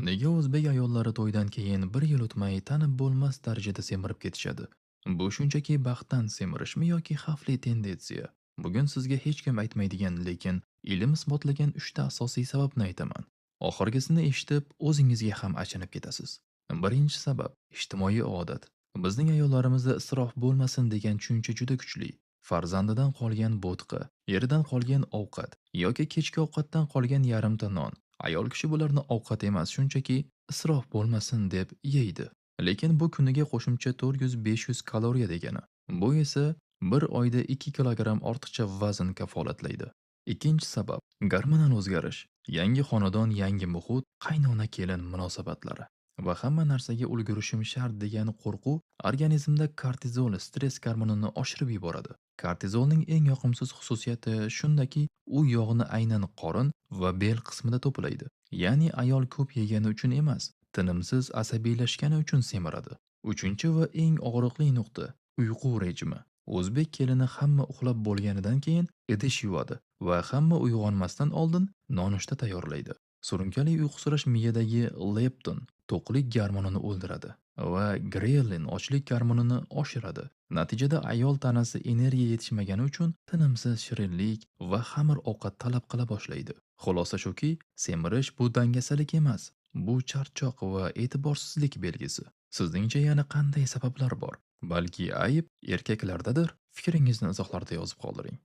Nega o'zbek ayollari to'ydan keyin bir yil o'tmay tanib bo'lmas darajada semirib ketishadi? Bu shunchaki baxtdan semirishmi yoki xavfli tendensiya? Bugun sizga hech kim aytmaydigan, lekin ilm isbotlagan 3 ta asosiy sababni aytaman. Oxirgisini eshitib, o'zingizga ham achinib ketasiz. Birinchi sabab ijtimoiy odat. Bizning ayollarimizda isrof bo'lmasin degan tushuncha juda kuchli. Farzandidan qolgan bo'tqa, eridan qolgan ovqat yoki kechki ovqatdan qolgan yarimta non. Ayol kishi bularni ovqat emas, shunchaki isrof bo'lmasin deb yeydi. Lekin bu kuniga qo'shimcha 400-500 kaloriya degani. Bu esa bir oyda 2 kilogramm ortiqcha vazn kafolatlaydi. Ikkinchi sabab gormonal o'zgarish. Yangi xonadon, yangi muhit, qaynona-kelin munosabatlari va hamma narsaga ulgurishim shart degan qo'rquv organizmda kortizol stress gormonini oshirib yuboradi. Kortizolning eng yoqimsiz xususiyati shundaki, u yog'ni aynan qorin va bel qismida to'playdi. Ya'ni ayol ko'p yegani uchun emas, tinimsiz asabiylashgani uchun semiradi. Uchinchi va eng og'riqli nuqta uyqu rejimi. O'zbek kelini hamma uxlab bo'lganidan keyin idish yuvadi va hamma uyg'onmasdan oldin nonushta tayyorlaydi. Surunkali uyqusirash miyadagi leptin to'qlik gormonini o'ldiradi va grelin ochlik gormonini oshiradi. Natijada ayol tanasi energiya yetishmagani uchun tinimsiz shirinlik va xamir ovqat talab qila boshlaydi. Xulosa shuki, semirish bu dangasalik emas, bu charchoq va e'tiborsizlik belgisi. Sizningcha yana qanday sabablar bor? Balki ayb erkaklardadir? Fikringizni izohlarda yozib qoldiring.